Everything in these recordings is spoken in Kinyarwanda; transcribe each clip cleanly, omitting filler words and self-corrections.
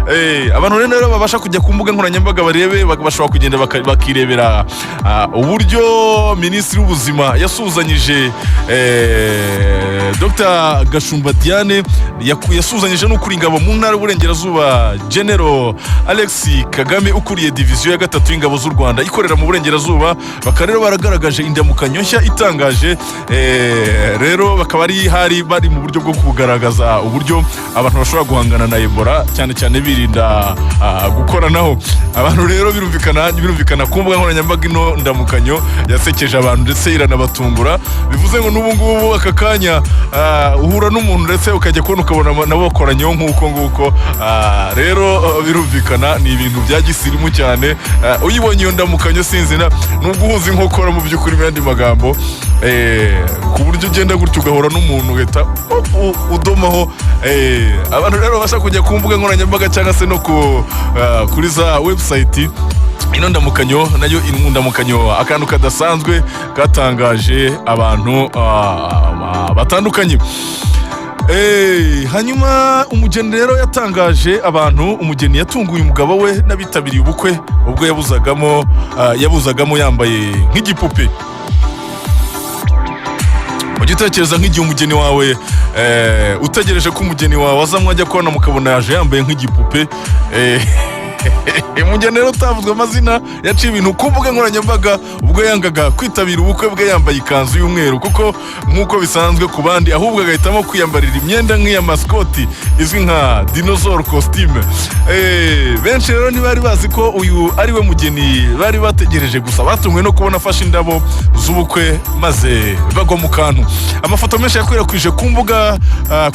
Abantu rero babasha kujya ku mbuga nkoranyambaga barebe, bashobora kugenda bakirebera uburyo Minisitiri w'Ubuzima yasuhuzanyije Dr Gashumba Diane, yasuhuzanyije n'ukuriye ingabo mu Ntara y'Uburengerazuba, General Alex Kagame, ukuriye Diviziyo ya gatatu y'Ingabo z'u Rwanda ikorera mu Burengerazuba. Bakaba rero baragaragaje indamukanyo nshya itangaje. Rero bakaba ari hari bari mu buryo bwo kugaragaza uburyo abantu bashobora guhangana na Ebola, cyane cyane birinda gukoranaho. Abantu rero birumvikana ku mbuga nkoranyambaga ino ndamukanyo yasekeje abantu ndetse iranabatungura. Bivuze ngo n'ubu ngubu aka kanya uhura n'umuntu ndetse ukajya kubona ukabona nabo bakoranyeho nk'uko nguko. Rero birumvikana ni ibintu bya gisirimu cyane. Uyibonye iyo ndamukanyo, sinzi na ni uguhuza inkokora mu by'ukuri, mu yandi magambo, ku buryo ugenda gutyo ugahura n'umuntu ugahita udomaho. Abantu rero babasha kujya ku mbuga nkoranyambaga cyangwa se no kuri za website, ino ndamukanyo nayo indamukanyo, akantu kadasanzwe katangaje abantu batandukanye. Hanyuma umugeni rero yatangaje abantu. Umugeni yatunguye umugabo we n'abitabiriye ubukwe ubwo yabuzagamo yambaye nk'igipupe. Ujya utekereza nk'igihe umugeni wawe, utegereje ko umugeni wawe aza, mwajya kubona mukabona yaje yambaye nk'igipupe? Umugeni rero utavuzwe amazina yaciye ibintu ku mbuga nkoranyambaga ubwo yangaga kwitabira ubukwe bwe yambaye ikanzu y'umweru, kuko nk'uko bisanzwe ku bandi, ahubwo agahitamo kwiyambarira imyenda nk'iya mascot izwi nka dinosaur costume. Benshi rero ntibari bazi ko uyu ari we mugeni bari bategereje, gusa batunguwe no kubona afashe indabo z'ubukwe maze bagwa mu kantu. Amafoto menshi yakwirakwije ku mbuga,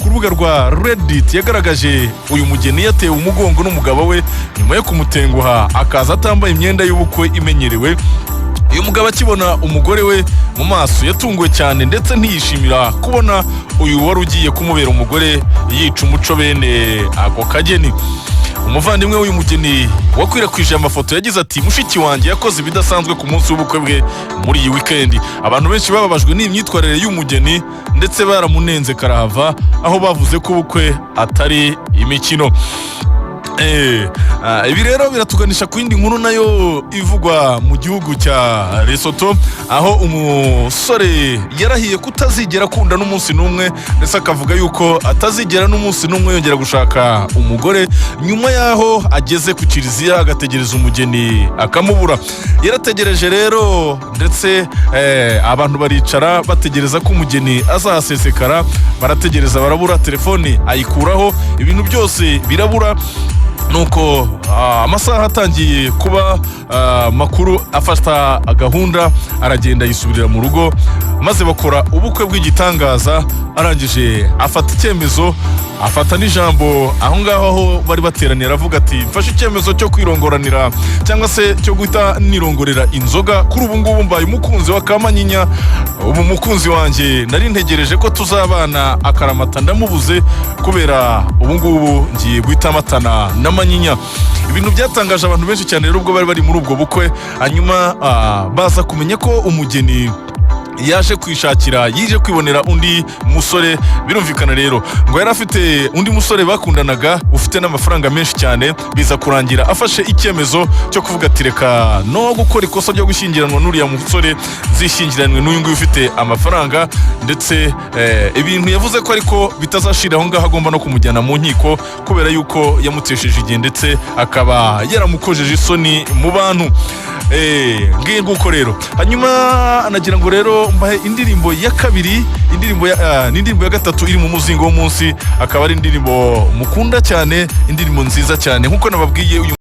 ku rubuga rwa Reddit, yagaragaje uyu mugeni yatewe umugongo n'umugabo we nyuma yo kumutenguha akaza atambaye imyenda y'ubukwe imenyerewe. Uyu mugabo akibona umugore we mu maso yatunguwe cyane, ndetse ntiyishimira kubona uyu wari ugiye kumubera umugore yica umuco bene ako kageni. Umuvandimwe w'uyu mugeni wakwirakwije amafoto yagize ati: "Mushiki wanjye yakoze ibidasanzwe ku munsi w'ubukwe bwe muri iyi wikendi." Abantu benshi bababajwe n'iyi myitwarire y'umugeni ndetse baramunenze karahava, aho bavuze ko ubukwe atari imikino. Ibi rero biratuganisha ku yindi nkuru nayo ivugwa mu gihugu cya Lesotho, aho umusore yarahiye kutazigera akunda n'umunsi n'umwe, ndetse akavuga yuko atazigera n'umunsi n'umwe yongera gushaka umugore, nyuma y'aho ageze ku kiliziya agategereza umugeni akamubura. Yarategereje rero, ndetse abantu baricara bategereza ko umugeni azahasesekara, barategereza barabura, telefoni ayikuraho, ibintu byose birabura. Nuko amasaha atangiye kuba makuru, afata gahunda aragenda yisubirira mu rugo, maze bakora ubukwe bw'igitangaza. Arangije afata icyemezo, afata n'ijambo aho ngaho aho bari bateraniye, aravuga ati: "Mfashe icyemezo cyo kwirongoranira cyangwa se cyo guhita nirongorera inzoga. Kuri ubu ngubu mbaye umukunzi wa Kamanyinya. Ubu mukunzi wanjye nari ntegereje ko tuzabana akaramata ndamubuze, kubera ubu ngubu ngiye guhita matana na Manyinya." Ibintu byatangaje abantu benshi cyane rero ubwo bari bari muri ubwo bukwe. Hanyuma baza kumenya ko umugeni yaje kwishakira, yije kwibonera undi musore. Birumvikana rero ngo yari afite undi musore bakundanaga ufite n'amafaranga menshi cyane. Biza kurangira afashe icyemezo cyo kuvuga ati: "Reka no gukora ikosa ryo gushyingiranwa n'uriya musore, nzishyingiranwe n'uyu nguyu ufite amafaranga." Ndetse ibintu yavuze ko ariko bitazashira aho ngaho, agomba no kumujyana mu nkiko kubera yuko yamutesheje igihe ndetse akaba yaramukojeje isoni mu bantu. Ngiye nguko rero. Hanyuma nagira ngo rero mbahe indirimbo ya kabiri, indirimbo ya ni indirimbo ya gatatu iri mu muzingo w'umunsi, akaba ari indirimbo mukunda cyane, indirimbo nziza cyane nk'uko nababwiye uyu.